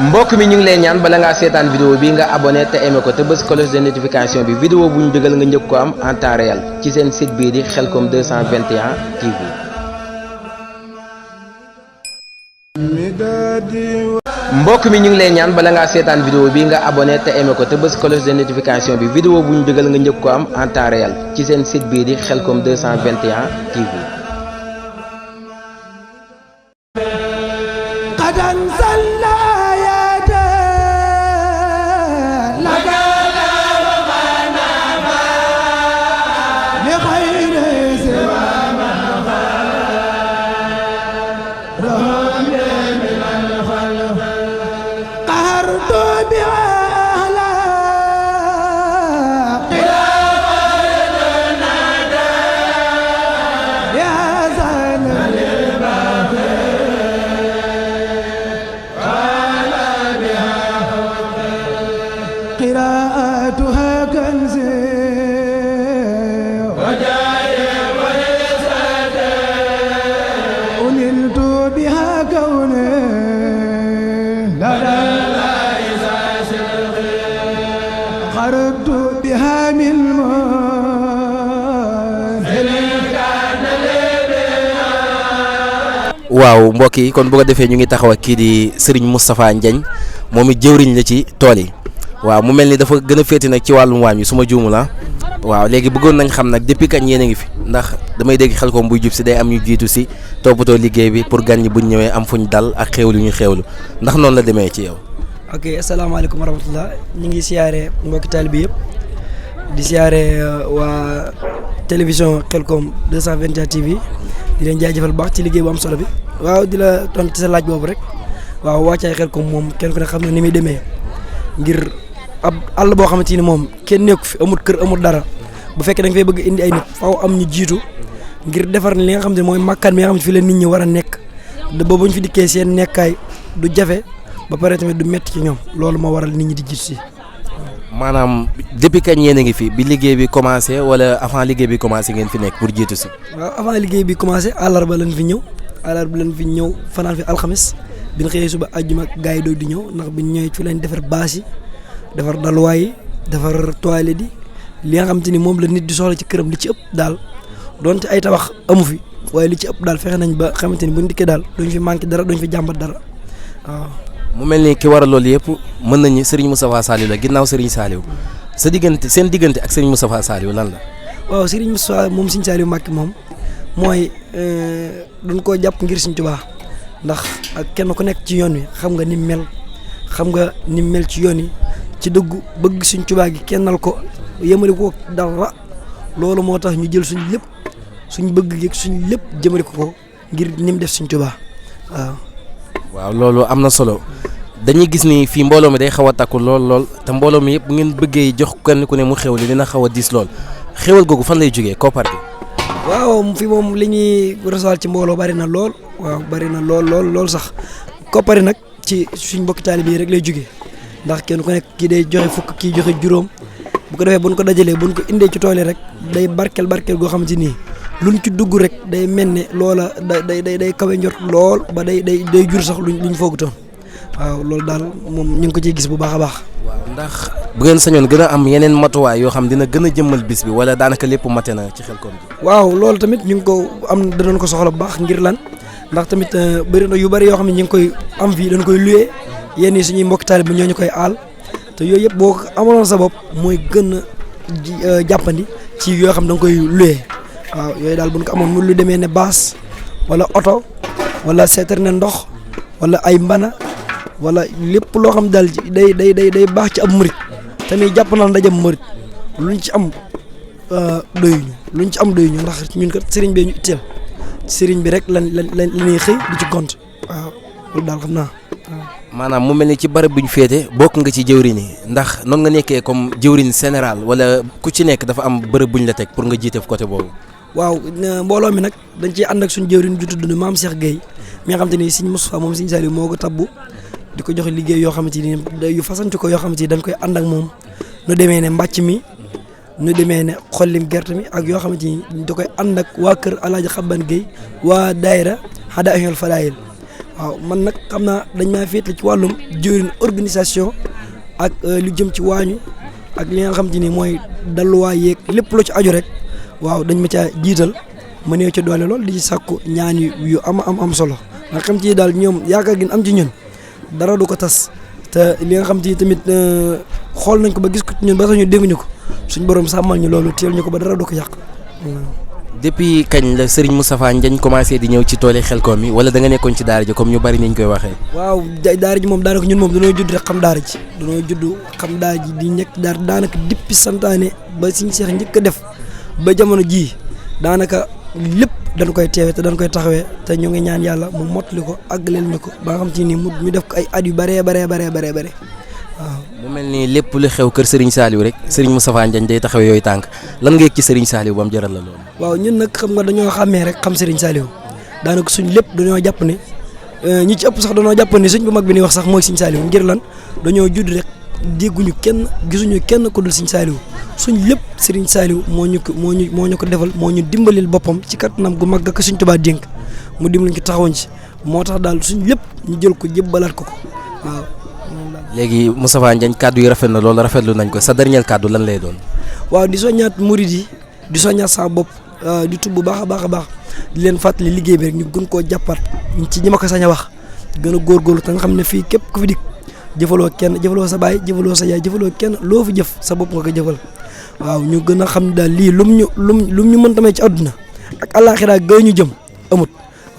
mbokk mi ñu ngi lay ñaan bala ngaa seetaan vidéo bi nga abonné te aimé ko te bës cloche de notification bi vidéo bu ñu dugal nga njëkk ko am en temps réel ci seen site bii di Khelcom 221 TV. mbokk mi ñu ngi lay ñaan bala ngaa seetaan vidéo bi nga abonné te aimé ko te bës cloche de notification bi vidéo bu ñu dugal nga njëkk ko am en temps réel ci seen site bii di Khelcom 221 TV. قراءتها كنز أنلت بها كوني خرجت بها من waaw mbokk yi kon bu ko defee ñu ngi taxaw ak kii di Serigne Moustapha Ndiagne moom it jëwriñ la ci tool yi. waaw mu mel ni dafa gën a féeti nag ci wàllum waañ wi su ma juumu la waaw léegi bëggoon nañ xam nag depuis kañ yéen a ngi fi ndax damay dégg Khelcom buy jub si day am ñu jiitu si toppatoo liggéey bi pour gan ñi buñ ñëwee am fuñ dal ak xéewlu ñu xéewlu ndax noonu la demee ci yow. ok asalaamaaleykum wa rahmatullah ñu ngi siyaare mbokki taalibe bi yëpp di siyaare waa télévision Khelcom 221 TV di leen jaajëfal baax ci liggéey bu am solo bi waaw di la tontu ci sa laaj boobu rek waaw wàccaay Khelcom moom kenn ku ne xam na ni muy demee ngir ab àll boo xamante ni moom kenn nekku fi amul kër amul dara bu fekkee da nga fay bëgg indi ay nit faaw am ñu jiitu ngir defar li nga xam ne mooy makkaan mi nga xam ne fi la nit ñi war a nekk ba bu ñu fi dikkee seen nekkaay du jafe ba pare tamit du metti ci ñoom loolu moo waral nit ñi di jiitu si. maanaam depuis kañ yéen a ngi fi bi liggéey bi commencé wala avant liggéey bi commencé ngeen fi nekk pour jiitu si. waaw avant liggéey bi commencé àllarba lañ fi ñëw fanaan fi alxamis bi ñu xëyee suba àjjuma ak gars yi doog di ñëw ndax bi ñu ñëwee ci lañ defar baas yi defar daluwaay yi defar toilette yi li nga xamante ni moom la nit di soxla ci këram li ci ëpp daal donte ay tabax amu fi waaye li ci ëpp daal fexe nañ ba xamante ni bu ñu dikkee daal duñ fi manqué dara duñ fi jàmbat dara waaw. mu mel ni ki war a loolu yëpp mën nañu Serigne Moustapha Saliou la ginnaaw Serigne Saliou seen diggante ak Serigne Moustapha Saliou lan la. waaw Serigne Moustapha moom Serigne Saliou Mbacké moom mooy duñ koo jàpp ngir Serigne Touba ndax ak kenn ku nekk ci yoon wi xam nga ni mel ci yoon yi ci dëggu bëgg Sëriñ Tuubaa gi kennal ko yemale ko dara loolu moo tax ñu jël suñ lépp suñ bëgg gi suñ lépp jëmale ko ngir ni mu def Sëriñ Tuubaa waaw. waaw loolu am na solo dañuy gis ni fii mbooloo mi day xaw a takku lool te mbooloo mi yëpp bu ngeen bëggee jox kenn ku ne mu xéwli dina xaw a diis lool xéwal googu fan lay jógee koppar gi. waaw fi moom li ñuy recevoir ci mbooloo bari na lool waaw bari na lool sax koppari nag ci suñ mbokki taalibe yi rek lay jógee ndax kenn ku nekk kii day joxe fukk kii joxe juróom bu ko defee buñ ko dajalee buñ ko indee ci tool yi rek day barkeel goo xamante ni luñ ci dugg rek day mel ne loola day kawe njort lool ba day jur sax luñ foogutoon waaw loolu daal moom ñu ngi ko ciy gis bu baax a baax. waaw ndax bu ngeen sañoon gën a am yeneen matuwaay yoo xam dina gën a jëmmal bis bi wala daanaka lépp mate na ci Khelcom bi. waaw loolu tamit ñu ngi ko am danañ ko soxla bu baax ngir lan ndax tamit bëri na yu bëri yoo xam ne ñu ngi koy am fii dañ koy loué yenn yi suñuy mbokk taalibe bi ñoo ñu koy aal te yooyu yëpp boo ko amaloon sa bopp mooy gën a jàppandi ci yoo xam da nga koy loué waaw yooyu daal bu ñu ko amoon mu lu demee ne baas wala oto wala citerne ndox wala ay mbana wala lépp loo xam daal day baax ci ab murit tamit jàpp naa ndajam murit luñ ci am doyuñu ndax ñun kat sëriñ bee ñu itteel sëriñ bi rek lan ñuy xëy di ci compte waaw loolu daal xam naa waaw. maanaam mu mel ni ci barab bi ñu féete bokk nga ci jëwriñ yi ndax noonu nga nekkee comme jëwriñ général wala ku ci nekk dafa am bërëb bu ñu la teg pour nga jiite côté boobu. waaw mbooloo mi nag dañ ciy ànd ak suñu jëwriñ ju tudd Maam Cheikh Gueye mi nga xamante ni Serigne Moustapha moom Serigne Saliou moo ko tabbu di ko joxe liggéey yoo xamante ni yu fasanti ko yoo xamante ni dañ koy ànd ak moom nu demee ne mbàcc mi nu demee ne xollim gerte mi ak yoo xamante ni da koy ànd ak waa kër Alaaji Xabban Gueye waa daayira Hadaayul Fadaayil waaw man nag xam naa dañ maa féetal ci wàllum jëriñ organisation ak lu jëm ci waañu ak li nga xam te ni mooy dalluwaay yeeg lépp lu ci aju rek waaw dañ ma caa jiital ma néew ci doole lool di ci sàkku ñaan yu am solo nga xam ci daal ñoom yaakaar gi am ci ñun dara du ko tas te li nga xam te ni tamit xool nañ ko ba gis ko ci ñun ba sax ñu dégguñu ko suñ borom sàmmal ñu loolu teel ñu ko ba dara du ko yàq. depuis kañ la Serigne Moustapha Ndiagne commencé di ñëw ci tooli Xelcom yi wala da nga nekkoon ci daara ji comme ñu bari niñ koy waxee. waaw daara ji moom daanaka ñun moom dañoo judd rek xam daara ji dañoo judd xam daara ji di nekk daanaka depuis santaane ba suñu seex njëkk a def ba jamono jii daanaka lépp dañ koy teewee te dañ koy taxawee te ñu ngi ñaan yàlla mu mottali ko àggaleel ñu ko ba nga xam ci ni ñu def ko ay at yu bëree waaw. mu mel ni lépp lu xew kër Serigne Saliou rek Serigne Moustapha Ndiagne day taxawee yooyu tànk lan nga yëg ci Serigne Saliou ba mu jaral la loolu. waaw ñun nag xam nga dañoo xàmmee rek xam Serigne Saliou daanaka suñ lépp dañoo jàpp ne ñi ci ëpp sax dañoo jàpp ne suñ bu mag bi ni wax sax mooy Serigne Saliou ngir lan dañoo judd rek dégguñu kenn gisuñu kenn ku dul Serigne Saliou suñ lépp Serigne Saliou moo ñu ko defal moo ñu dimbalil boppam ci kattanam gu mag ak suñ Tuubaa dénk mu dimbali ci taxawoon ci moo tax daal suñ lépp ñu jël ko jébbalaat ko waaw. léegi Moustapha Ndiagne kàddu yi rafet na loolu rafetlu nañ ko sa dernier kàddu lan lay doon. waaw di soññaat murid yi di soññaat sa bopp di tub bu baax a baax di leen fàttali liggéey bi rek ñu gën koo jàppaat ci ñi ma ko sañ a wax gën a góorgóorlu te nga xam ne fii képp ku fi dikk jëfaloo kenn jëfaloo sa baay jëfaloo sa yaay jëfaloo kenn loo fi jëf sa bopp nga ko jëfal waaw ñu gën a xam ne daal lii lum ñu mën tamit ci àdduna ak àllaaxira gën ñu jëm amut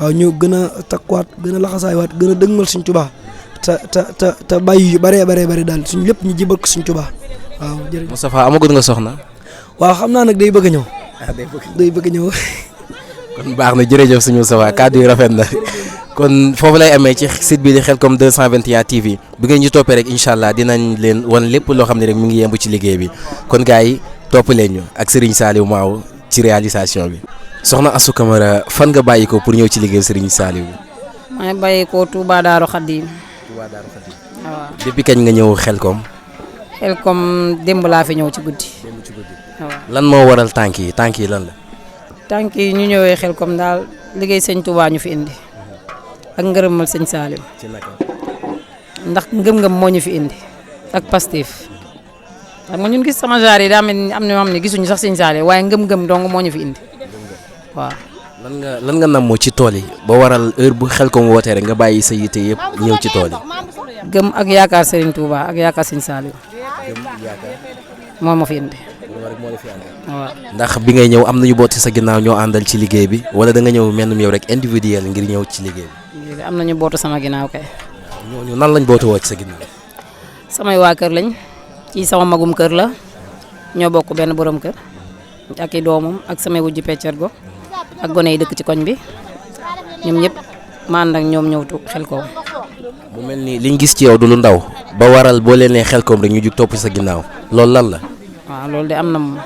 waaw ñu gën a takkuwaat gën a laxasaaywaat gën a dëgmal Sëñ Tuubaa te bàyyi yu bëree daal suñ lépp ñu jibal ko Sëñ Tuubaa waaw jërëjëf. Moustapha amagut nga soxna. waaw xam naa nag day bëgg a ñëw. day bëgg a ñëw. kon baax na jërëjëf suñu Moustapha kàddu yi rafet na kon foofu lay amee ci site bi di Xelcom 221 TV bi ngeen ñu toppee rek incha allah dinañ leen wan lépp loo xam ne rek mi ngi yemb ci liggéey bi kon gars yi topp leen ñu ak Serigne Saliou Maaw ci réalisation bi. soxna Astou Camara fan nga bàyyi ko pour ñëw ci liggéey Serigne Saliou. maa ngi bàyyi ko Touba Darou Khadim. waaw depuis kañ nga ñëw Xelcom. Xelcom démb laa fi ñëw ci guddi. waaw lan moo waral tànk yi lan la. tànk yi ñu ñëwee Xelcom daal liggéey sëñ Touba ñu fi indi ak ngërëmal sëñ Saliou. ci naka. ndax ngëm-ngëm moo ñu fi indi ak Pastef xam nga ñun gis sama genre yi daa mel ni am na ñoo xam ne gisuñu sax sëñ Saliou waaye ngëm-ngëm dong moo ñu fi indi waaw. lan nga namoo ci tool yi ba waral heure bu Xelcom wootee rek nga bàyyi sa yite yëpp ñëw ci tool yi. gëm ak yaakaar Serigne Touba ak yaakaar Sëñ Saliou moo ma fi indi waaw. ndax bi ngay ñëw am nañu booti sa ginnaaw ñoo àndal ci liggéey bi wala da nga ñëw mel ni yow rek individuel ngir ñëw ci liggéey bi. am nañu bootu sama ginnaaw kay. ñooñu nan lañ bootu woo ci sa ginnaaw. samay waa kër lañ ci sama magum kër la ñoo bokk benn borom kër ak i doomam ak samay wujju peccergo ak gone yi dëkk ci koñ bi ñoom ñëpp ma ànd ak ñoom ñëw Xelcom. mu mel ni liñ gis ci yow du lu ndaw ba waral boo leen nee Xelcom rek ñu jug topp sa ginnaaw loolu lan la. waaw loolu de am na moom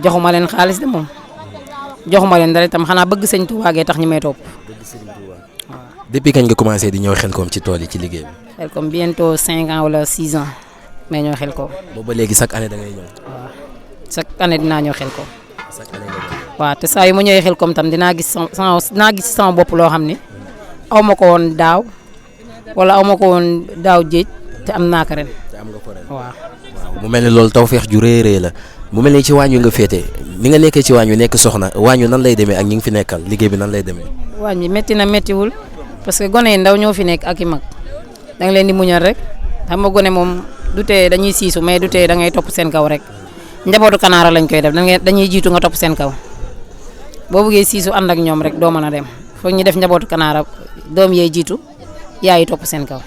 joxuma leen xaalis de moom joxuma leen dara itam xanaa bëgg sëñ Touba gee tax ñu may topp. waaw. depuis kañ nga commencé di ñëw Xelcom ci tool yi ci liggéey bi. Xelcom bientôt 5 ans wala 6 ans mais ñoo Xelcom. boobu ba léegi chaque année da ngay ñëw. waaw chaque année dinaa ñëw Xelcom. chaque année nga ñëw. waaw te saa yu ma ñëwee Xelcom tam dinaa gis sama bopp loo xam ne aw ma ko woon daaw wala aw ma ko woon daaw jéej te am naa ko ren. te am nga ko ren. waaw. mu mel ni loolu tawfeex ju rëy la mu mel ni ci waañ wi nga féete ni nga nekkee ci waañ wi nekk soxna waañ wi nan lay demee ak ñi ngi fi nekkal liggéey bi nan lay demee. waañ bi métti na méttiwul parce que gone yi ndaw ñoo fi nekk ak i mag da nga leen di muñal rek xam nga gone moom du tee dañuy siisu mais du tee da ngay topp seen kaw rek njabootu kanaara lañ koy def dañuy jiitu nga topp seen kaw boo bëggee siisu ànd ak ñoom rek doo mën a dem foog ñu def njabootu kanaara doom yee jiitu yaay topp seen kaw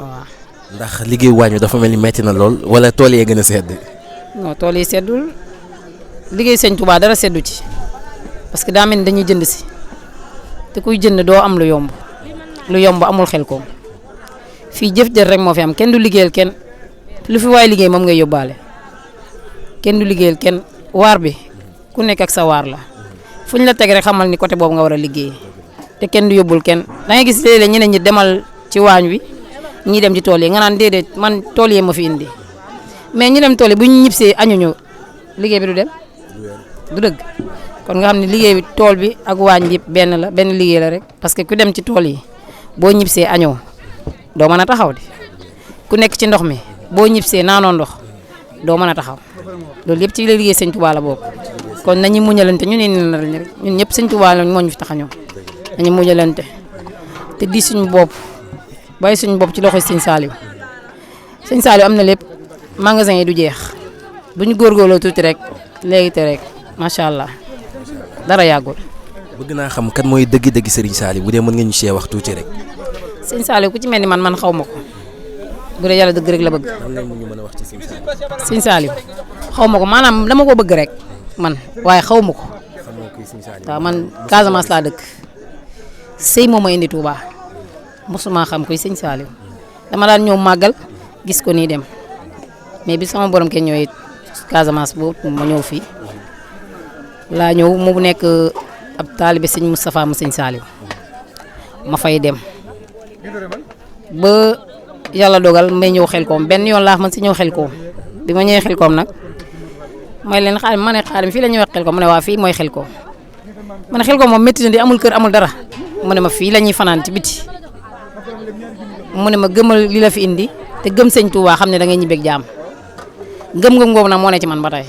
waaw. ndax liggéey waañ wi dafa mel ni metti na lool wala tool yee gën a sedd. non tool yi seddul liggéey sëñ Touba dara seddu ci parce que daa mel ni dañuy jënd si te kuy jënd doo am lu yomb amul Xelcom fii jëf-jëf rek moo fi am kenn du liggéeyal kenn lu fi waay liggéey moom ngay yóbbaale kenn du liggéeyal kenn waar bi ku nekk ak sa waar la fu ñu la teg rek xamal ni côté boobu nga war a liggéey te kenn du yóbbul kenn da ngay gis léeg-léeg ñeneen ñi demal ci waañ wi ñii dem ci tool yi nga naan déedéet man tool yee ma fi indi mais ñu dem tool yi bu ñu ñibsee añuñu liggéey bi du dem du dëgg kon nga xam ne liggéey bi tool bi ak waañ bi yëpp benn liggéey la rek parce que ku dem ci tool yi boo ñibsee añoo doo mën a taxaw de ku nekk ci ndox mi boo ñibsee naanoo ndox doo mën a taxaw loolu yëpp ci la liggéey sëñ Touba la bokk kon nañu muñalante ñun ñun ñëpp sëñ Touba la moo ñu fi tax a ñëw nañu muñalante te di suñu bopp bàyyi suñu bopp ci loxoy sëñ Saliou am na lépp magasin yi du jeex bu ñu góorgóorloo tuuti rek léegi te rek macha allah dara yàggul. bëgg naa xam kan mooy dëgg-dëgg Serigne Saliou bu dee mën nga ñu see wax tuuti rek. sëñ Saliou ku ci mel ni man xaw ma ko bu dee yàlla dëgg rek la bëgg. lan la ñu mën a wax ci Serigne Saliou. sëñ Saliou xaw ma ko maanaam dama ko bëgg rek man waaye xaw ma ko. waaw man Casamance laa dëkk sëy moo ma indi Touba mosuma xam koy sëñ Saliou dama daan ñëw màggal gis ko nii dem mais bi sama borom kenn ñëwee Casamance boobu ma ñëw fii laa ñëw mu nekk ab taalibe sëñ Moustapha mu sëñ Saliou ma fay dem ba yàlla dogal may ñëw Xelkom benn yoon laa man si ñëw Xelkom bi ma ñëwee Xelkom nag may leen xaarim ma ne xaarim fii la ñuy wax Xelkom mu ne waa fii mooy Xelkom ma ne Xelkom moom métti na di amul kër amul dara mu ne ma fii la ñuy fanaan ci biti mu ne ma gëmal li la fi indi te gëm sëñ Touba xam ne da ngay ñibbeeg jaam gëm-gëm googu nag moo ne ci man ba tey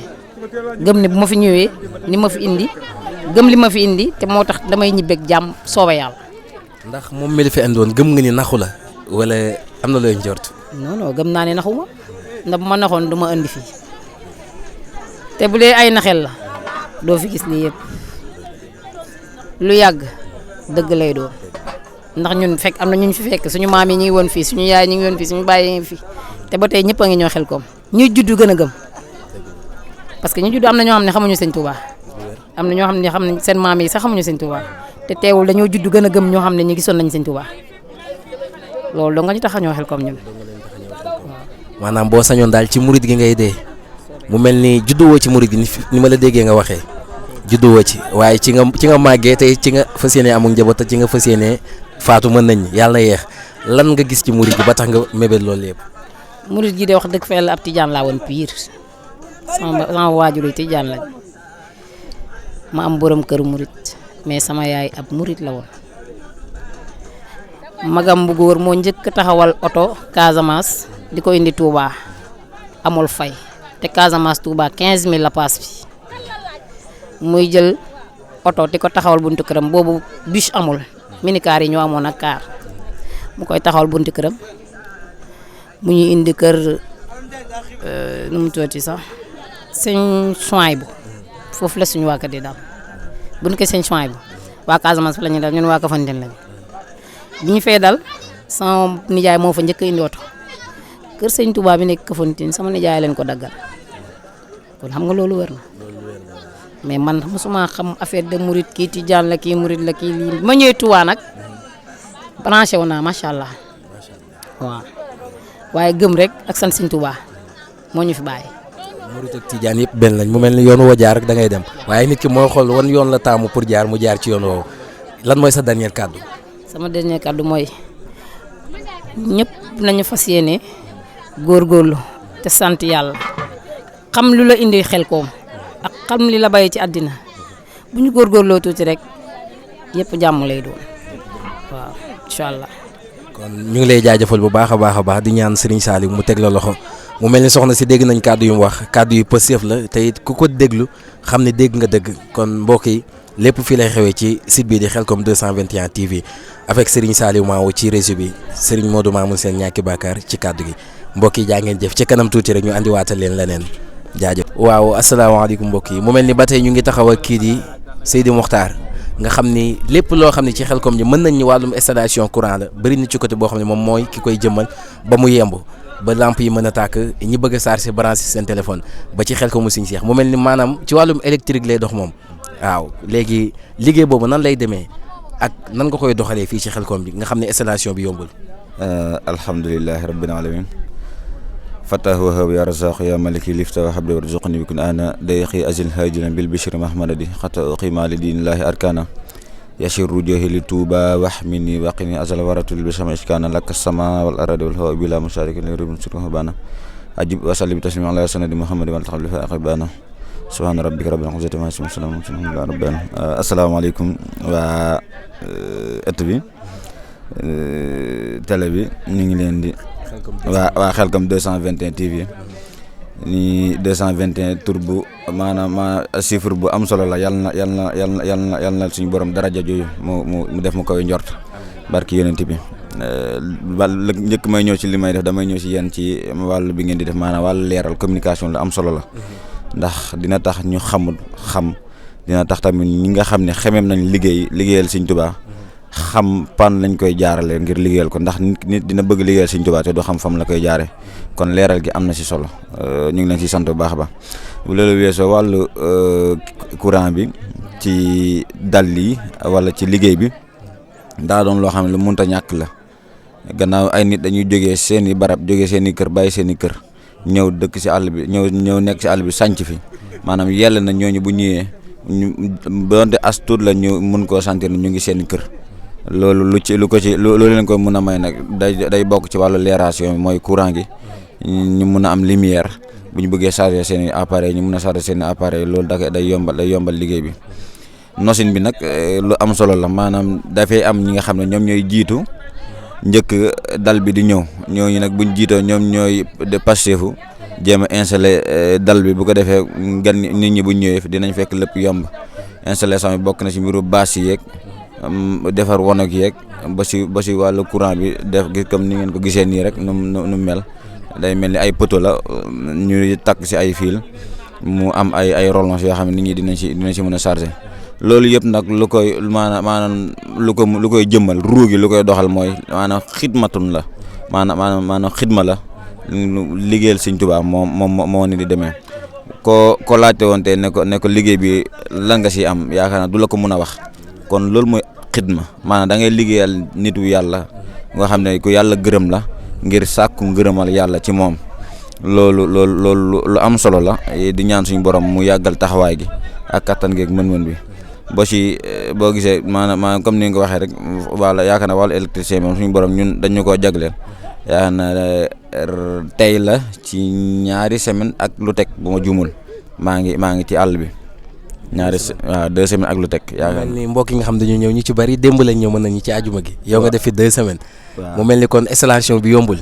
gëm ne bu ma fi ñëwee ni ma fi indi gëm li ma fi indi te moo tax damay ñibbeeg jaam sooba yàlla. ndax moom mi la fi andoon gëm nga ni naxu la wala am na looy njort. non non gëm naa ne naxuma ndax bu ma naxoon du ma indi fii te bu dee ay naxel la doo fi gis lii yëpp lu yàgg dëgg lay doon ndax ñun fekk am na ñu fi fekk suñu maam yi ñu ngi woon fii suñu yaay ñu ngi woon fii suñu baay yi ngi fi te ba tey ñëpp a ngi ñoo Xelkom ñuy juddu gën a gëm parce que ñu juddu am na ñoo xam ne xamuñu sëñ Touba am na ñoo xam ne seen maam yi sax xamuñu sëñ Touba te teewul dañoo juddu gën a gëm ñoo xam ne ñu gisoon nañ sëñ Touba loolu dong nga ñu tax a ñoo Xelkom ñun. maanaam boo sañoon daal ci murid gi ngay dee mu mel ni judduwoo ci murid gi ni ma la déggee nga waxee judduwoo ci waaye ci nga màggee tey ci nga fas yéenee amul njaboot te ci nga fas yéenee faatu mën nañ yàlla na yeex lan nga gis ci murid gi ba tax nga mébét loolu yëpp. murid gi de wax dëgg fa yàlla ab tijaan laa woon pire sama waajur yi tijaan lañ ma am borom kër murid mais sama yaay ab murid la woon magam bu góor moo njëkk taxawal oto Casamance di ko indi Touba amul fay te Casamance Touba 15000 la paas bi muy jël oto di ko taxawal buntu këram boobu bus amul minicar yi ñoo amoon ak car mu koy taxawal buntu këram mu ñuy indi kër nu mu tuddati sax sëñ Souaïbou foofu la suñu waa kër di daal bu ñu ko sëñ Souaïbou waa Casamance fa la ñuy dal ñun waa Kafountine lañ bi ñu fee dal sama nijaay moo fa njëkk a indi oto kër sëñ Touba bi nekk Kafountine sama nijaay leen ko daggal kon xam nga loolu wër na mais man mosuma xam affaire de murid kii tijaan la kii murid la kii lii ma ñëwee Touba nag branché wu naa macha allah waaw waaye gëm rek ak sant sëñ Touba moo ñu fi bàyyi. murid ak tijaan yëpp benn lañ mu mel ni yoon woo jaar rek da ngay dem waaye nit ki moo xool wan yoon la taamu pour jaar mu jaar ci yoon woowu lan mooy sa dernier kàddu. sama dernier kàddu mooy ñëpp nañu fas yéene góorgóorlu te sant yàlla xam lu la indi Xelkom ak xam li la bàyyi ci àddina bu ñu góorgóorloo tuuti rek yëpp jàmm lay doon waaw incha allah. kon ñu ngi lay jaajëfal bu baax a baax di ñaan Serigne Saliou mu teg la loxo mu mel ni soxna si dégg nañ kàddu yu mu wax kàddu yu pëseef la te it ku ko déglu xam ne dégg nga dëgg kon mbokk yi lépp fii lay xewee ci site bii di Xelkom 221 TV avec Serigne Saliou Mawo ci réseau bi Serigne Modou Mamoun Sène ñàkki bàkkaar ci kàddu gi mbokk yi jaa ngeen jëf ci kanam tuuti rek ñu andiwaatal leen leneen jaajëf. waaw asalaamaaleykum mbokk yi mu mel ni ba tey ñu ngi taxaw ak kii di Seydi Mokhtar nga xam ni lépp loo xam ne ci Xelkom ji mën nañ ni wàllum installation courant la bëri na ci côté boo xam ne moom mooy ki koy jëmmal ba mu yemb ba lamp yi mën a tàkk ñi bëgg a charger branché seen téléphone ba ci Xelkom Serigne Cheikh mu mel ni maanaam ci wàllum électrique lay dox moom waaw léegi liggéey boobu nan lay demee ak nan nga koy doxalee fii ci Xelkom bi nga xam ne installation bi yombul. alhamdulilahi rabbil alamin fatah wahab ya razaq ya maliki lifta wa habli warzuqni bikun ana dayqi azil hajina bil bishri mahmadadi xata uqima li dinillahi arkana yashir rujuhi li tuuba wahmini waqini azal waratul bisama iskana laka sama wal aradi wal hawa bila musharikin li rubin sirhu bana ajib wa salli bi taslim ala sanadi muhammad wal taxalifa aqibana subhaana rabbika rabbil izzati amma yasifun salamun alhamdulillahi rabbil alamin asalaamaaleykum waa ëtt bi télé bi ñu ngi leen di waa Xelcom 221 TV ni 221 tur bu maanaam chiffre bu am solo la yàlla na suñu borom daraja jooju mu def mu koy njort barki yonent bi wàll njëkk may ñëw ci li may def damay ñëw ci yéen ci wàllu bi ngeen di def maanaam wàllu leeral communication la am solo la ndax dina tax ñu xam dina tax tamit ñi nga xam ne xemeem nañ liggéeyal Sëñ Tuubaa xam pan lañ koy jaarale ngir liggéeyal ko ndax nit dina bëgg liggéeyal Sëñ Tuubaa te du xam fam la koy jaare kon leeral gi am na ci solo ñu ngi leen ci sant bu baax a baax bu loolu weesoo wàllu courant bi ci dal yi wala ci liggéey bi daa doon loo xam ne lu mënta ñàkk la gannaaw ay nit dañuy jógee seen i barab jógee seen i kër bàyyi seen i kër ñëw dëkk ci àll bi ñëw nekk ci àll bi sànc fi maanaam yell na ñooñu bu ñëwee ñu doonte as tuut la ñu mun koo sentir ñu ngi seen kër loolu lu leen ko mën a may nag day bokk ci wàllu leeration mooy courant gi ñu mun a am lumière bu ñu bëggee charger seen i appareil ñu mun a charger seen i appareil loolu day yombal liggéey bi nosin bi nag lu am solo la maanaam dafay am ñi nga xam ne ñoom ñooy jiitu njëkk dal bi di ñëw ñooñu nag buñ jiitoo ñoom ñooy de passefu jéem a installé dal bi bu ko defee gan nit ñi buñ ñëwee dinañ fekk lépp yomb installation bi bokk na ci mbiru bâche yi yeeg defar wanag yeeg ba si wàllu courant bi def gis comme ni ngeen ko gisee nii rek nu mel day mel ni ay poteau la ñu takk si ay fil mu am ay rallonge yoo xam ne nit ñi dinañ si mën a charger loolu yëpp nag lu koy maanaam lu koy jëmmal ruu gi lu koy doxal mooy maanaam xidmatun la maanaam xidma la liggéeyal Sëñ Tuubaa moo ni di demee ko laajte woon te ne ko liggéey bi lan nga si am yaakaar naa du la ko mën a wax kon loolu mooy xidma maanaam da ngay liggéeyal nitu yàlla nga xam ne ku yàlla gërëm la ngir sàkku ngërëmal yàlla ci moom loolu lu am solo la di ñaan suñu borom mu yàggal taxawaay gi ak kattan gi ak mën-mën bi boo gisee maanaam comme ni nga ko waxee rek wala yaakaar naa wàllu électricien moom suñu borom ñun dañu koo jagleel yaakaar naa tey la ci ñaari semaine ak lu teg bu ma juumul maa ngi ci àll bi waaw 2 semaines ak lu teg yaakaar ni mbokk yi nga xam dañu ñëw ñu ci bari démb lañ ñëw mën nañu ci àjjuma gi yow nga def fi 2 semaines mu mel ni kon installation bi yombul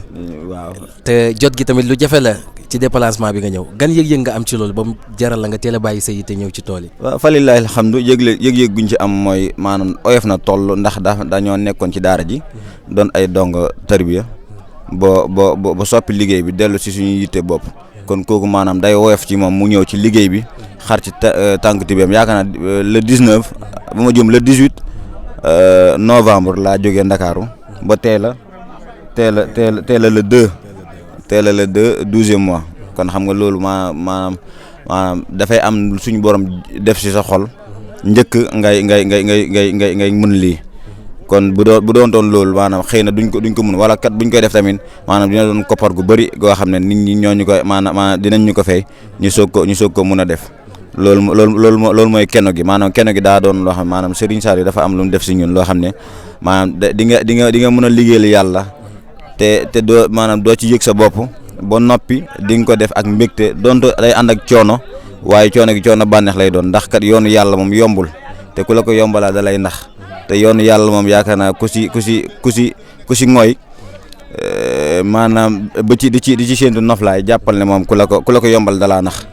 waaw te jot gi tamit lu jafe la ci déplacement bi nga ñëw gan yëg-yëg nga am ci loolu ba mu jaral la nga teel a bàyyi sa yitte ñëw ci tool yi waaw falilaahi alhamdu yëg-yëg guñ ci am mooy maanaam oyof na toll ndax dañoo nekkoon ci daara ji doon ay dongo tarbiya ba soppi liggéey bi dellu si suñu yitte bopp kon kooku maanaam day woyof ci moom mu ñëw ci liggéey bi xar ci tànk tibeem yaakaar naa le 19 bu ma jum le 18 novembre laa jógee Ndakaaru ba teel a le 2 12e mois kon xam nga loolu maanaam dafay am suñu borom def si sa xol njëkk ngay mën lii kon bu doon loolu maanaam xëy na duñ ko mën wala kat buñ koy def tamit maanaam dina doon koppar gu bëri goo xam ne nit ñi ñooñu koy maanaam dinañ ñu ko fay ñu soog ko mën a def loolu mooy keno gi maanaam keno gi daa doon loo xam maanaam Serigne Saliou dafa am lu mu def si ñun loo xam ne maanaam di nga mën a liggéeyal yàlla te doo maanaam doo ci yëg sa bopp ba noppi di nga ko def ak mbégte donte day ànd ak coono waaye coono gi coono bànneex lay doon ndax kat yoonu yàlla moom yombul te ku la ko yombalaa da lay nax te yoonu yàlla moom yaakaar naa ku si ngooy maanaam ba ci di ci séentu noflaay jàppal ne moom ku la ko yombal dalaa nax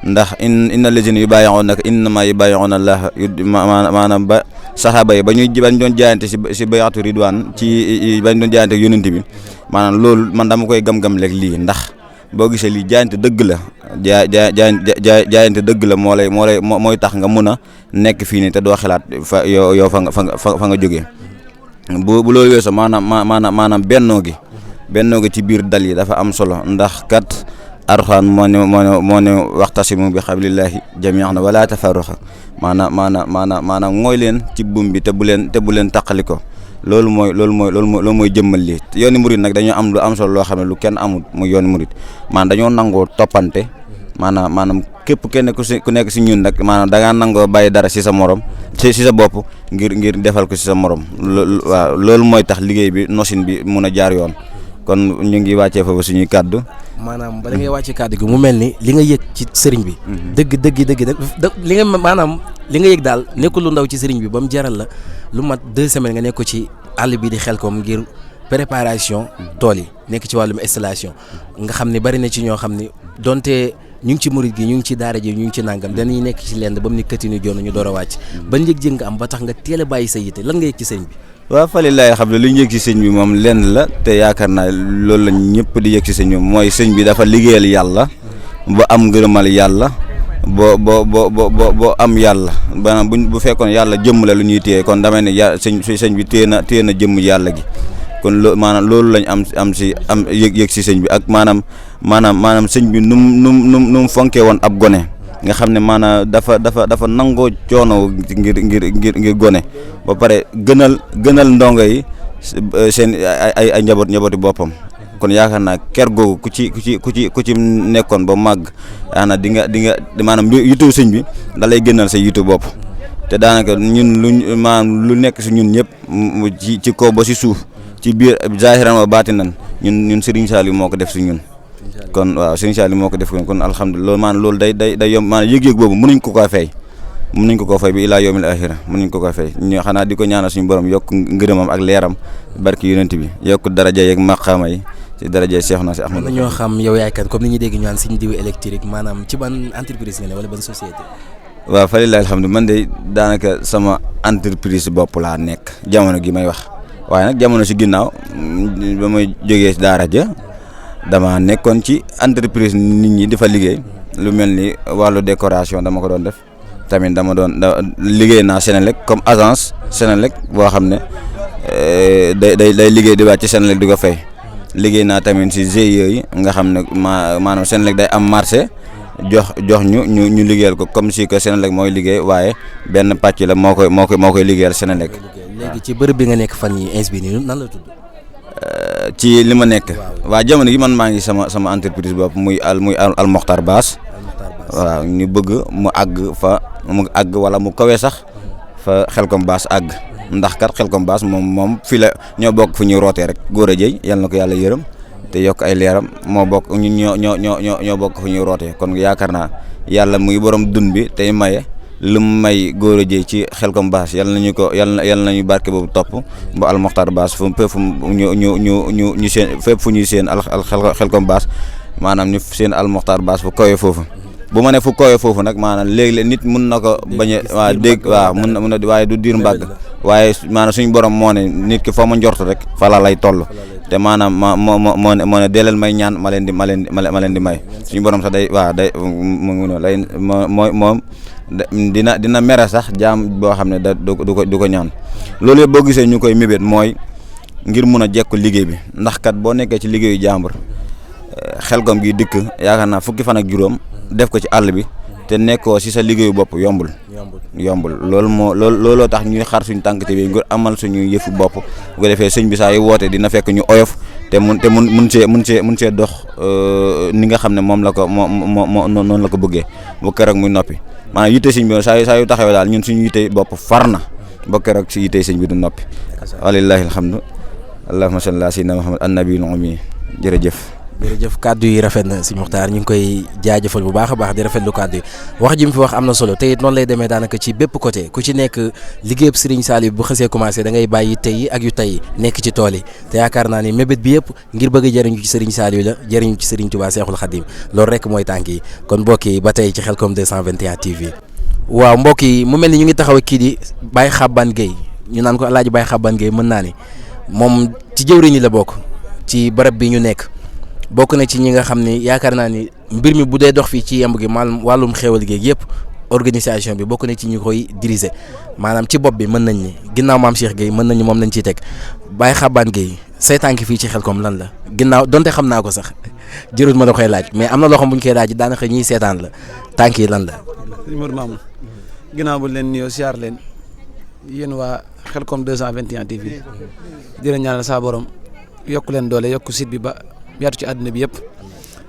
ndax inna lazina yubayi'unaka innama yubayi'una Allah maanaam ba saxaaba yi bañ doon jaayante si bayatu ridwaan ci bañ doon jaayante yonent bi maanaam loolu man dama koy gam-gam leeg lii ndax boo gisee lii jaayante dëgg la jaayante dëgg la mooy tax nga mun a nekk fii nii te doo xalaat fa yow fa nga jógee bu loolu weesoo maanaam bennoo gi ci biir dal yi dafa am solo ndax kat Alxuraan moo ne waxtasimu bi xablillahi jamii'an wala tafarraqu maanaam ngooy leen ci buum bi te bu leen taqali ko loolu mooy jëmmal lii yooni murid nag dañoo am lu am solo loo xam ne lu kenn amul muy yooni murid maanaam dañoo nangoo toppante maanaam képp ku nekk si ñun nag maanaam da ngaa nangoo bàyyi dara si sa morom si sa bopp ngir defal ko si sa morom waaw loolu mooy tax liggéey bi nosin bi mun a jaar yoon kon ñu ngi wàccee foofu suñuy kàddu. maanaam bala ngay wàcce kàddu gi mu mel ni li nga yëg ci sëriñ bi. dëgg li nga maanaam li nga yëg daal nekkul lu ndaw ci sëriñ bi ba mu jaral la lu mat 2 semaines nga nekk ko ci àll bi di Xelkom ngir préparation tool yi nekk ci wàllum installation nga xam ne bari na ci ñoo xam ne donte ñu ngi ci murid gi ñu ngi ci daara ji ñu ngi ci nangam dañuy nekk ci lenn ba mu ni këtinu joon ñu door a wàcc ban yëg-yëg nga am ba tax nga teel a bàyyi sa yite lan nga yëg ci sëriñ bi. waaw falilaay xam ne li ñu yëg ci sëñ bi moom lenn la te yaakaar naa loolu la ñëpp di yëg ci sëñ bi mooy sëñ bi dafa liggéeyal yàlla ba am ngërëmal yàlla boo am yàlla maanaam bu fekkoon yàlla jëmm la lu ñuy téye kon damay ne sëñ bi téye na jëmm yàlla gi kon loolu lañ am yëg si sëñ bi ak maanaam sëñ bi nu mu fonkee woon ab gone nga xam ne maanaam dafa nangoo coono ngir gone ba pare gënal ndongo yi seen ay njabooti boppam kon yaakaar naa ker googu ku ci nekkoon ba màgg yaakaar naa di nga maanaam yitu sëñ bi da lay gënal sa yitu bopp te daanaka ñun lu nekk si ñun ñëpp ci kaw ba si suuf ci biir zahiran wa baatinan ñun Serigne Saliou moo ko def si ñun kon waaw Serigne Saliou moo ko def kon alhamdulilah maanaam loolu day yomb maanaam yëg-yëg boobu mënuñ ko fay bi ilaa yawmil axira mënuñ ko fay ñu xanaa di ko ñaanal suñu borom yokk ngërëmam ak leeram barki yonent bi yokk daraja yeeg maqaama yi ci daraja Cheikh na si Ahmad. ñoo xam yow yaay kan comme ni ñuy dégg ñu naan suñu diw électrique maanaam ci ban entreprise nga ne wala ban société. waaw fa lillahi alhamdu man de daanaka sama entreprise bopp laa nekk jamono gi may wax waaye nag jamono si ginnaaw ba may jógee daara ja dama nekkoon ci entreprise nit ñi di fa liggéey lu mel ni wàllu décoration dama ko doon def tamit dama doon liggéey naa Senelec comme agence Senelec boo xam ne day liggéey di wàcc Senelec di ko fay liggéey naa tamit si GIE yi nga xam ne maanaam Senelec day am marché jox ñu liggéeyal ko comme si que Senelec mooy liggéey waaye benn pàcc la moo koy liggéeyal Senelec. léegi ci bërëb bi nga nekk fan yi ins bi nii nan la tudd. ci li ma nekk. waa jamono gi man maa ngi sama entreprise bopp muy Al Mokhtar Baas. waaw ñu bëgg mu àgg wala mu kawe sax fa Xelkom Baas àgg ndax kat Xelkom Baas moom fii la ñoo bokk fu ñuy rootee rek góor a jëy yal na ko yàlla yërëm te yokk ay leeram moo bokk ñun ñoo bokk fu ñuy rootee kon yaakaar naa yàlla muy borom dun bi tey maye lu mu may góor a jëy ci Xelkom Baas yal nañu barke boobu topp ba Al Mokhtar Baas fu ñu seen fépp fu ñuy seen Xelkom Baas maanaam ñu seen Al Mokhtar Baas fu kawe foofu. bu ma ne fu koowee foofu nag maanaam léegi-léeg nit mun na ko bañ a dégg waaw mun na waaye du diir mbàgg waaye maanaam suñu borom moo ne nit ki foo ma njort rek fala lay toll te maanaam moo ne deeleel may ñaan ma leen di may suñu borom sax day waaw day moom dina mere sax jaam boo xam ne du ko ñaan loolu yëpp boo gisee ñu koy mébét mooy ngir mun a jekku liggéey bi ndax kat boo nekkee ci liggéeyu jàmbur Xelkom gi dikk yaakaar naa fukki fan ak juróom def ko ci àll bi te nekkoo si sa liggéeyu bopp yombul looloo tax ñuy xar suñu tànk te bi ngir amal suñu yëfu bopp bu ko defee sëñ bi saa yu woote dina fekk ñu oyof te mun see dox ni nga xam ne moom la ko moo noonu la ko bëggee bu keroog muy noppi maanaam yitte sëñ bi saa yu taxawee daal ñun suñu yitte bopp far na ba keroog si yitte sëñ bi du noppi walillahi alhamdu allahumma salli ala sayyidina Muhammad annabiyul ummi jërëjëf kàddu yi rafet na Sëñ Muxtaar ñu ngi koy jaajëfal bu baax a baax di rafetlu kàddu yi wax ji mu fi wax am na solo te it noonu lay demee daanaka ci bépp côté ku ci nekk liggéeyub Serigne Saliou bu xësee commencé da ngay bàyyi tey ak yu tey nekk ci tool yi te yaakaar naa ni mébét bi yëpp ngir bëgg a jëriñu ci Serigne Saliou la jëriñu ci Serigne Touba Cheikhoul Khadim loolu rek mooy tànk yi kon mbokk yi ba tey ci Xelkom 221 TV. waaw mbokk yi mu mel ni ñu ngi taxaw kii di Baye Xabane Gueye ñu naan ko Alaaji Baye Xabane Gueye mën naa ni moom ci jëwriñ la bokk ci barab bi ñu nekk bokk na ci ñi nga xam ne yaakaar naa ni mbir mi bu dee dox fii ci yemb gi maanaam wàllum xéewal gi yëpp organisation bi bokk na ci ñu koy diriger maanaam ci bopp bi mën nañ ni ginnaaw maam Cheikh Gueye mën nañu moom lañ ciy teg Baye Xabane Gueye say tànk fii ci Xelkom lan la ginnaaw donte xam naa ko sax jërut ma da koy laaj mais am na loo xam bu ñu koy laaj daanaka ñiy seetaan la tànk yi lan la. sëñ Modou Mamoun ginnaaw bu leen nuyoo siyaar leen yéen waa Xelkom 221 TV di leen ñaanal saa borom yokk leen doole yokk site bi ba. yaatu ci àddina bi yëpp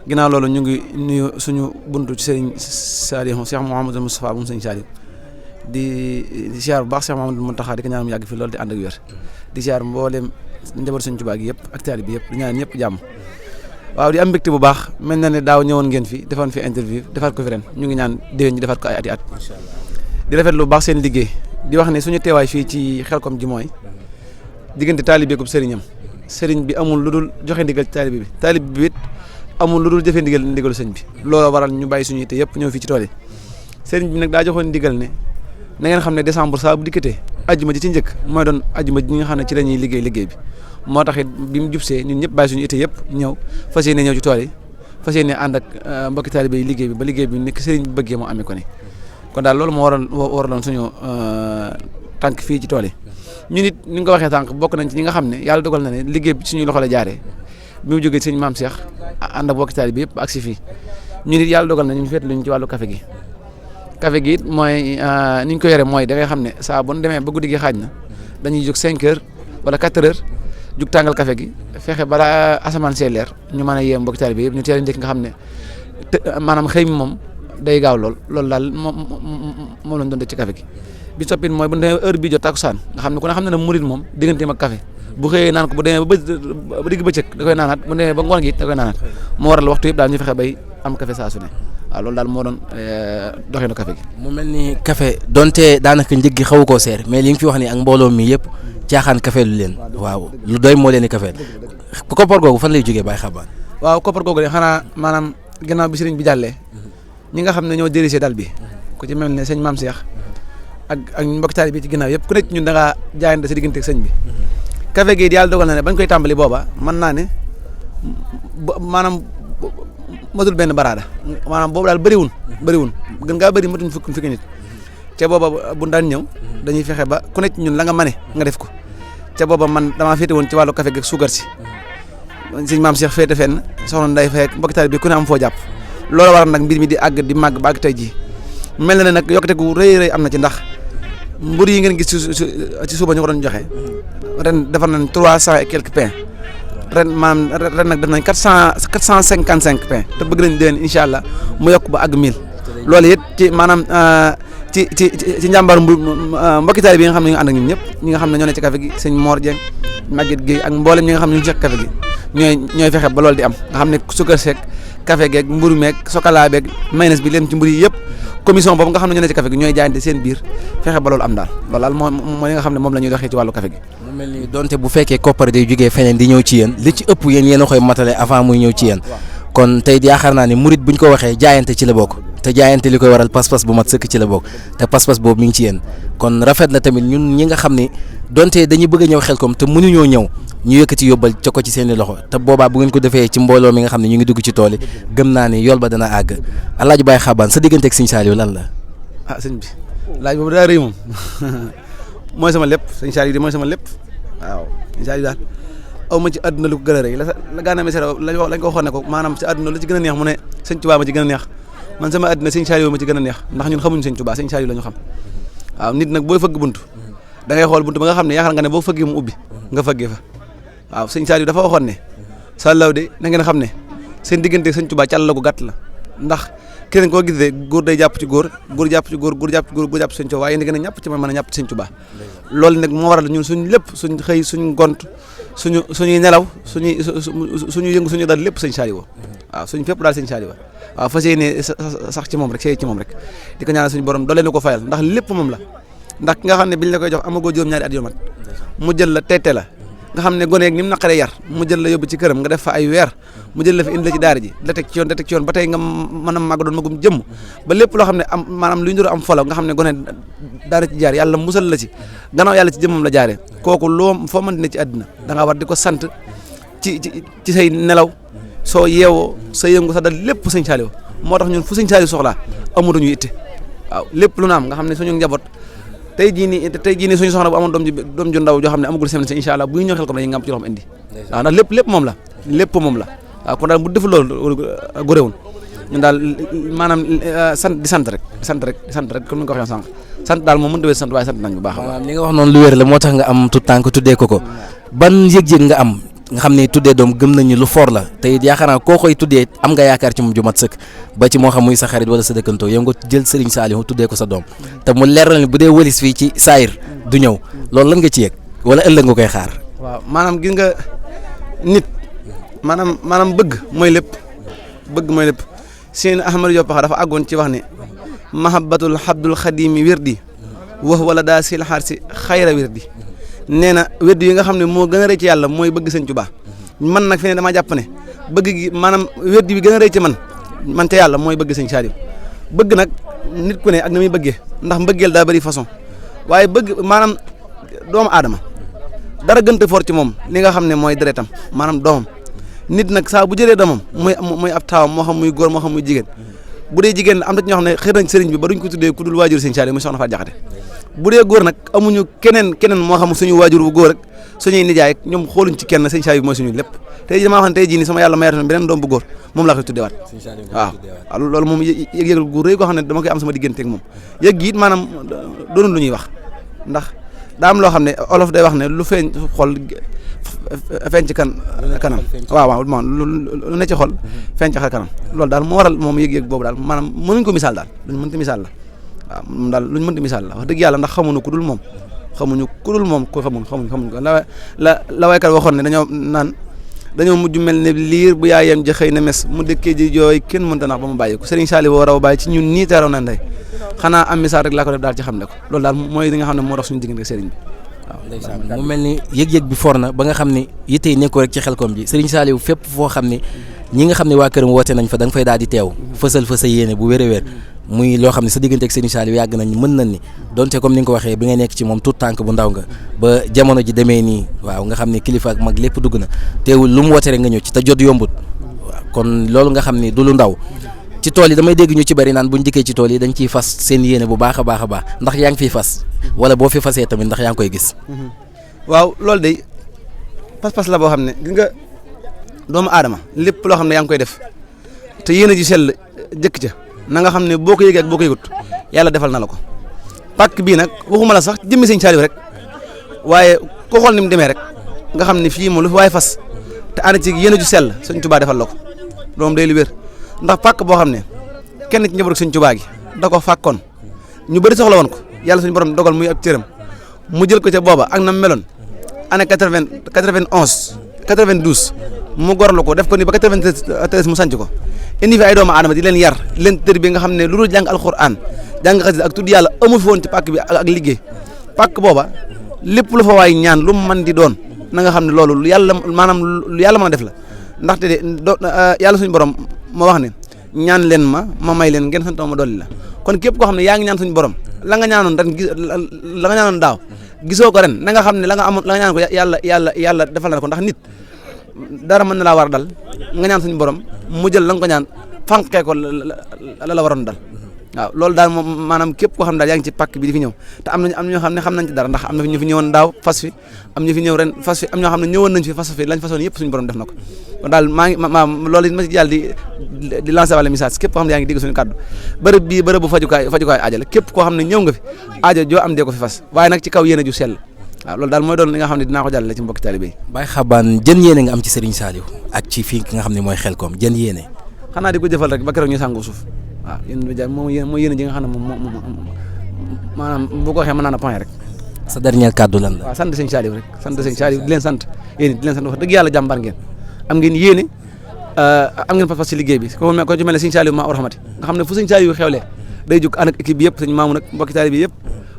ginnaaw loolu ñu ngi nuyu suñu buntu ci Serigne Saliou Cheikh Mouhamadou Moustapha moom Serigne Saliou di siyaar bu baax Cheikh Mouhamadou Mountakha di ko ñaan mu yàgg fi loolu di ànd ak wér di siyaar mboolem njaboot Sëñ Tuubaa gi yëpp ak taalibe bi yëpp di ñaan ñëpp jàmm waaw di am mbégte bu baax mel na ne daaw ñëwoon ngeen fi defoon fi interview defaat ko fi ren ñu ngi ñaan déwén ñu defaat ko ay ati at di rafet lu baax seen liggéey di wax ne suñu teewaay fii ci Xelcom ji mooy diggante taalibe ak sëriñam sëriñ bi amul lu dul joxe ndigal ci taalibe bi it amul lu dul jëfee ndigalu sëñ bi looloo waral ñu bàyyi suñu yitte yëpp ñëw fii ci tool yi sëriñ bi nag daa joxoon ndigal ne na ngeen xam ne décembre saa bu dikkatee ajjuma ji ci njëkk mooy doon ajjuma ji nga xam ne ci la ñuy liggéey bi moo tax it bi mu jubsee ñun ñëpp bàyyi suñu yitte yëpp ñëw fas yéene ñëw ci tool yi fas yéene ànd ak mbokki taalibe yi liggéey bi ba liggéey bi nekk sëriñ bi bëggee moo amee ko ni kon daal loolu moo waraloon suñu tànk fii ci tool yi ñun it ni nga ko waxee tànk bokk nañ ci ñi nga xam ne yàlla dogal na ne liggéey bi suñu loxo la jaaree bi mu jógee sëñ Maam Cheikh ànd ak mbokki taalibe bi yëpp ak si fii ñun it yàlla dogal na ñu féet luñ ci wàllu café gi it mooy ni ñu ko yore mooy da ngay xam ne saa bu ñu demee ba guddi gi xaaj na dañuy jóg 5 heures wala 4 heures jug tàngal café gi fexe balaa asamaan see leer ñu mën a yee mbokki taalibe bi yëpp ñu teel a njëkk nga xam ne maanaam xëy mi moom day gaaw loolu daal moom lañ doon def ci café gi bi soppit mooy bu demee heure bi jot takkusaan nga xam ne ku ne xam ne murid moom digganteem ak café bu xëyee naan ko bu demee ba digg bëccëg da koy naanaat bu demee ba ngoon gi it da koy naanaat moo waral waxtu yëpp daal ñu fexe bay am café saa su ne waaw loolu daal moo doon doxinu café gi. mu mel ni café donte daanaka njëg gi xawu koo seer mais li nga fi wax ni ak mbooloo mi yëpp caaxaan café lu leen waaw lu doy moo leen di café koppar googu fan lay jógee Baye Xabaan. waaw koppar googu de xanaa maanaam ginnaaw bi sëriñ bi jàllee ñi nga xam ne ñoo dirigé dal bi ku ci mel ne sëñ Maam Cheikh ak mbokk taalibe bi ci ginnaaw yëpp ku nekk ñun da ngaa jaayante sa diggante ak sëñ bi café gi yàlla dogal na ne bañ koy tàmbali booba mën naa ne maanaam matul benn baraada maanaam boobu daal bëriwul gën ngaa bëri matuñ fukki nit ca booba bu daan ñëw dañuy fexe ba ku nekk ñun la nga mane nga def ko ca booba man damaa féete woon ci wàllu café gi ak suukar si sëñ Maam Cheikh féete fenn soxna Nday Faye ak mbokk taalibe bi ku ne am foo jàpp loolu waral nag mbir mi di àgg di màgg ba àgg tey jii mel na ne nag yokkute gu rëy am na ci ndax mbur yi ngeen gis ci suba ñu ko doon joxe ren defar nañ 300 et quelques pains ren nag def nañ 455 pains te bëgg nañ déwén incha allah mu yokk ba àgg 1000 loolu it ci maanaam ci njàmbaar mbokki taalibe bi nga xam ne ñu ngi ànd ak ñun ñëpp ñi nga xam ne ñoo ne ci café gi sëñ Mor Dieng Maguette Guèye ak mboolem ñi nga xam ne ñu ngi ci café gi ñooy fexe ba loolu di am nga xam ne sukkar seeg café geeg mburu meeg chocolat beeg mayonnaise bi leen ci mburu yi yëpp commission boobu nga xam ne ñoo ne ci café gi ñooy jaayante seen biir fexe ba loolu am daal loolu daal mooy li nga xam ne moom la ñuy doxee ci wàllu café gi. mu mel ni donte bu fekkee koppar day jógee feneen di ñëw ci yéen li ci ëpp yéen a koy matale avant muy ñëw ci yéen kon tey yaakaar naa ne murit buñ ko waxee jaayante ci la bokk te jaayante li koy waral pas-pas bu mat sëkk ci la bokk te pas-pas boobu mi ngi ci yéen kon rafet na tamit ñun ñi nga xam ne donte dañuy bëgg a ñëw Xelcom te mënuñoo ñëw ñu yëkkati yóbbal ca ko ci seen i loxo te boobaa bu ngeen ko defee ci mbooloo mi nga xam ne ñu ngi dugg ci tool yi gëm naa ne yool ba dana àgg Alaaji Baye Xabaan sa diggante ak Sëñ Saliou lan la. Sëñ bi laaj boobu daa rëy moom mooy sama lépp Sëñ Saliou di mooy sama lépp waaw Sëñ Saliou daal aw ma ci àdduna lu ko gën a rëy la Gana Messere lañ ko waxoon ne ko maanaam ci àdduna lu ci gën a neex mu ne Sëñ Tuubaa ma ci gën a neex man sama àdduna Sëñ Saliou ma ci gën a neex ndax ñun xamuñ Sëñ Tuubaa Sëñ Saliou la ñu xam waaw nit nag booy fëgg buntu da ngay xool buntu ba nga xam ne yaakaar nga ne boo fëggee mu ubbi nga fëggee fa waaw Sëñ Saliou dafa waxoon ne sàllaw de na ngeen xam ne seen diggante Sëñ Tuubaa càll la gu gàtt la ndax keneen koo gis de góor day jàpp ci góor jàpp ci góor jàpp ci góor góor jàpp ci Sëñ Tuubaa waaye yéen a gën a ñàpp ci man mën a ñàpp ci Sëñ Tuubaa loolu nag moo waral ñun suñ lépp suñ xëy suñ gont suñuy nelaw suñu yëngu suñu daal lépp Sëñ Saliou waaw suñ fépp daal Sëñ Saliou waaw fas yéene sax ci moom rek sey ci moom rek di ko ñaanal suñu borom doole na ko fayal ndax lépp moom la ndax ki nga xam ne biñ la koy jox amagoo juróom-ñaari at yu mat mu jël la teete la nga xam ne gone yeeg ni mu naqaree yar mu jël la yóbbu ci këram nga def fa ay weer mu jël la fi indi la ci daara ji la teg ci yoon ba tey nga mën a màgg doon magum jëmm ba lépp loo xam ne am maanaam luy ndur am folo nga xam ne gone daara ci jaar yàlla musal la ci gannaaw yàlla ci jëmmam la jaaree kooku loo foo mën ne ci àddina da ngaa war di ko sant ci say nelaw soo yeewoo sa yëngu sa dal lépp Sëñ Saliou moo tax ñun fu Sëñ Saliou soxlaa amatuñu itte waaw lépp lu na am nga xam ne suñu njaboot tey jii nii suñu soxna bu amoon doom ju ndaw joo xam ne amagul semaine si incha allah bu ñu ñëw Xelcom dañuy ngam ci loxoom indi waaw ndax lépp moom la waaw kon daal bu deful loolu góorewul ñun daal maanaam sant rek comme ni nga ko waxee sànq sant daal moom mënut a weesu sant waaye sant nañ bu baax a baax. li nga wax noonu lu wér la moo tax nga am tout tànk tuddee ko ban yëg-yëg nga am nga xam ne tuddee doom gëm nañu lu fort la te it yaakaar naa koo koy tuddee am nga yaakaar ci moom ju mat sëkk ba ci moo xam muy sa xarit wala sa dëkkantoo yow nga jël Serigne Saliou tuddee ko sa doom te mu leer na bu dee wëlis fii ci saayir du ñëw loolu lan nga ci yëg wala ëllëg nga koy xaar. waaw maanaam gis nga nit maanaam bëgg mooy lépp seen Ahmadou Diop dafa àggoon ci wax ne mahabbatul habdul xadimi wirdi wax wala daa sil xaar si xayra wirdi nee na wirdi yi nga xam ne moo gën a rëy ci yàlla mooy bëgg sëñ Tuubaa man nag fi ne damaa jàpp ne bëgg gi maanaam wirdi bi gën a rëy ci man te yàlla mooy bëgg sëñ Saaliw bëgg nag nit ku ne ak na muy bëggee ndax mbëggeel daa bëri façon waaye bëgg maanaam doomu aadama dara gënte fort ci moom li nga xam ne mooy deretam maanaam doomam nit nag saa bu jëlee doomam muy ab taawam moo xam muy góor moo xam muy jigéen bu dee jigéen am na ñoo xam ne xëy nañ sëriñ bi ba duñ ko tuddee ku dul waajur sëñ Saaliw muy soxna Faat Jaxate bu dee góor nag amuñu keneen moo xam suñu waajur bu góor ak suñuy nijaay ak ñoom xooluñ ci kenn sëñ Saaliw mooy suñu lépp tey jii damaa wax ne tey jii nii sama yàlla mayatoon beneen doom bu góor moom laa koy tuddeewaat waaw loolu moom yëg-yëg gu rëy koo xam ne dama koy am sama diggante ak moom yëg gi it maanaam doonul lu ñuy wax ndax daa am loo xam ne olof day wax ne lu feeñ xol feeñ ci kanam waaw lu ne ci xol feeñ ci kanam loolu daal moo waral moom yëg-yëg boobu daal maanaam mënuñ ko misaal daal luñ mënti misaal la waaw moom daal luñ mënti misaal la wax dëgg yàlla ndax xamuñu ku dul moom ko xamuñ ko la waykat waxoon ne dañoo mujj mel ne liir bu yaayam ja xëy na mes mu dëkkee ji jooy kenn mënta nax ba mu bàyyi ko Serigne Saliou woo raw bàyyi ci ñun nii teeraw na ndey xanaa am misaal rek laa ko def daal ci xam ne ko loolu daal mooy li nga xam ne moo tax suñu diggante ak Serigne bi waaw. mu mel ni yëg-yëg bi for na ba nga xam ne yitte yi nekkoo rek ci Xelcom ji Serigne Saliou fépp foo xam ne ñi nga xam ne waa këram woote nañ fa da nga fay daal di teew fësal fa sa yéene bu wér-wér muy loo xam ne sa diggante ak Serigne Saliou yàgg nañ mën nañ ni donte comme ni nga ko waxee bi nga nekk ci moom tout tànk bu ndaw nga ba jamono ji demee nii waaw nga xam ne kilifa ak mag lépp dugg na teewul lu mu woote rek nga ñëw ci te jot yombut waaw kon loolu nga xam ne du lu ndaw ci tool yi damay dégg ñu ci bari naan buñ dikkee ci tool yi dañ ciy fas seen yéene bu baax a baax ndax yaa ngi fiy fas wala boo fi fasee tamit ndax yaa ngi koy gis waaw loolu day pas-pas la boo xam ne gis nga doomu aadama lépp loo xam ne yaa ngi koy def te yéene ji sell jëkk ca na nga xam ne boo ko yëgee ak boo ko yëgut yàlla defal na la ko pàkk bii nag waxuma la sax jëmmi sëñ Saliou rek waaye ko xool ni mu demee rek nga xam ne fii moom lu fi waaye fas te ànd ci yéene ju sell sëñ Tuubaa defal la ko loolu day lu wér ndax pàkk boo xam ne kenn ci njabootu sëñ Tuubaa gi da ko fàkkoon ñu bëri soxla woon ko yàlla suñu borom dogal muy ab cëram mu jël ko ca booba ak na meloon année 92 mu gorlu ko def ko ni ba 93 mu sanc ko indi fi ay doomu aadama di leen yar leen tër bi nga xam ne lu dul jàng alxuraan jàng xasida ak tudd yàlla amu fi woon ci pàkk bi ak liggéey pàkk booba lépp lu fa waay ñaan lu mu mën di doon na nga xam ne loolu lu yàlla maanaam lu yàlla mën a def la ndaxte de yàlla suñu borom moo wax ne ñaan leen ma may leen ngeen sant ma dolli la kon képp koo xam ne yaa ngi ñaan suñu borom la nga ñaanoon ren la nga ñaanoon daaw gisoo ko ren na nga xam ne la nga amoon la nga ñaan ko yàlla defal na ko ndax nit dara mën na laa war a dal nga ñaan suñu borom mu jël la nga ko ñaan fànqee ko la waroon dal waaw loolu daal moom maanaam képp koo xam ne daal yaa ngi ci pàkk bi di fi ñëw te am ñoo xam ne xam nañ ci dara ndax am na ñu fi ñëwoon daaw fas fi am ñu fi ñëw ren fas fi am ñoo xam ne ñëwoon nañ fi fas fi lañ fasoon yëpp suñu borom def na ko kon daal maa ngi loolu it ma ci jàll di lancer wala message képp koo xam ne yaa ngi dégg suñu kàddu bërëb bii bërëb bu fajukaay aajo la képp koo xam ne ñëw nga fi aajo joo am dee ko fi fas waaye nag ci kaw yéene ju sell waaw loolu daal mooy doon li nga xam ne dinaa ko jàllale ci mbokki taalibe yi. Baye Xabane jën yéene nga am ci Serigne Saliou ak ci fii nga xam ne mooy Xelcom jën yéene. xanaa di ko jëfal rek ba keroog ñu sàngoo suuf waaw yéen bi mooy yéene ji nga xam ne moom maanaam bu ko waxee mën naa na point rek. sa dernier kàddu lan la. waaw sant Serigne Saliou rek sant Serigne Saliou di leen sant yéen di leen sant wax dëgg yàlla jàmbaar ngeen am ngeen yéene am ngeen pas-pas ci liggéey bi ko ci mel ne Serigne Saliou maa rahmati nga xam ne fu Serigne Saliou xewlee day jóg ànd ak équipe bi yëpp sëñ maamu nag mbokki taalibe bi yëpp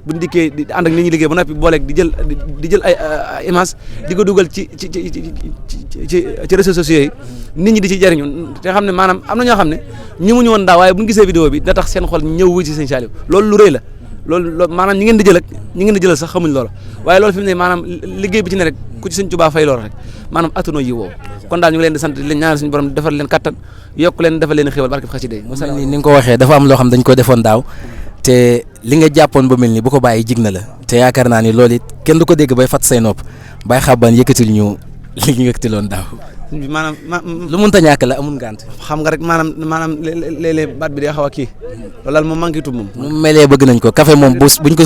buñ dikkee di ànd ak nit ñi liggéey ba noppi booleeg di jël ay image di ko dugal ci réseaux sociaux yi nit ñi di ci jariñu te xam ne maanaam am na ñoo xam ne ñëmuñu woon daaw waaye buñ gisee vidéo bi da tax seen xol ñëw wu ci sëñ Saliou loolu lu rëy la loolu maanaam ñi ngeen di jël ak ñi ngeen di jëlal sax xamuñ loolu waaye loolu fi mu ne maanaam liggéey bi ci ne rek ku ci sëñ Tuubaa fay loolu rek maanaam attanoo yi woowu kon daal ñu ngi leen di sant di leen ñaanal suñu borom defal leen kattan yokk leen defal leen xéwal barke xasida yi ni nga ko waxee dafa am loo xam dañ ko defoon daaw te li nga jàppoon ba mel ni bu ko bàyyi jig na la te yaakaar naa ni loolu it kenn du ko dégg bay fat say nopp Baye Xabane yëkkatil ñu li ñu yëkkatiloon daaw maanaam lu mënta ñàkk la amul ngànt xam nga rek maanaam léeg-léeg baat bi day xaw a kii loolu daal moom manqué tub moom mu melee bëgg nañ ko café moom buñ ko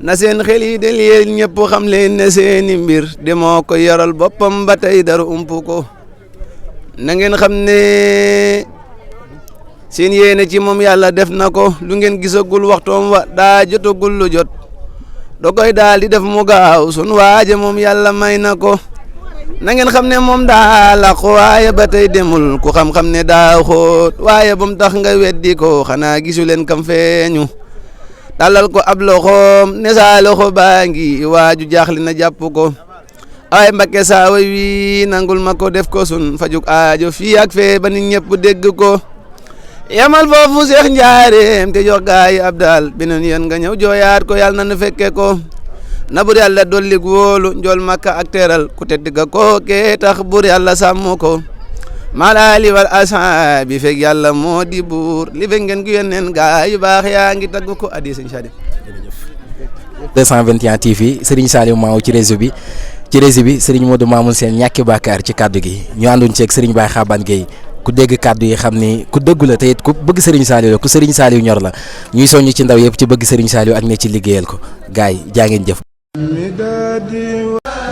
na seen xel yi del yéen ñëpp xam leen ne seeni mbir demoo ko yoral boppam ba tey dara ump ko na ngeen xam ne seen yéene ci moom yàlla def na ko lu ngeen gisagul waxtoom wa daa jotagul lu jot dogoy daal di def mu gaaw sun waaje moom yàlla may na ko na ngeen xam ne moom daa laqu waaye ba tey demul ku xam-xam ne daa xóot waaye ba mu tax nga weddi ko xanaa gisu leen kam feeñu dalal ko ab loxoom ne saa loxo baa ngi waaju jaaxli na jàpp ko ay Mbakke saa way wi nangul ma ko def ko sun fajuk aajo fii ak fee ba nit ñëpp dégg ko yamal foofu Seex Njaareem te jox gaay ab daal beneen yoon nga ñëw jooyaat ko yàlla na nu fekke ko na bur yàlla dolli wóolu njool Makka ak teral ku tedd ga ko ke tax bur yàlla sàmm ko malaali wal asaabi fekk yàlla moo di buur li fekk ngeen gu yónneen gaay yu baax yaa ngi tagg ko addi sëñ Sadim 221 TV Serigne Saliou Maw ci réseau bi Serigne Modou Mamoun Sène ñàkki bàkkaar ci kaddu gi ñu àndoon ceeg Serigne Baye Xaban Gueye ku dégg kaddu yi xam ni ku dëggu la te it ku bëgg Serigne Saliou la ku Serigne Saliou ñor la ñuy soññ ci ndaw yëpp ci bëgg Serigne Saliou ak ne ci liggéeyal ko gaay jaa ngeen jëf.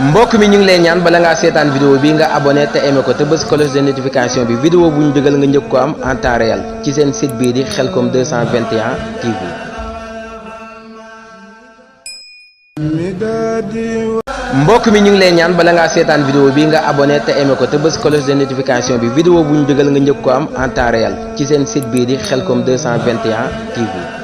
mbokk mi ñu ngi lay ñaan bala ngaa seetaan vidéo bi nga abonné te aimé ko te bës cloche de notification bi vidéo bu ñu dugal nga njëkk ko am en temps réel ci seen site bii di Khelcom 221 TV. mbokk mi ñu ngi lay ñaan bala ngaa seetaan vidéo bi nga abonné te aimé ko te bës cloche de notification bi vidéo bu ñu dugal nga njëkk ko am en temps réel ci seen site bii di Khelcom 221 TV.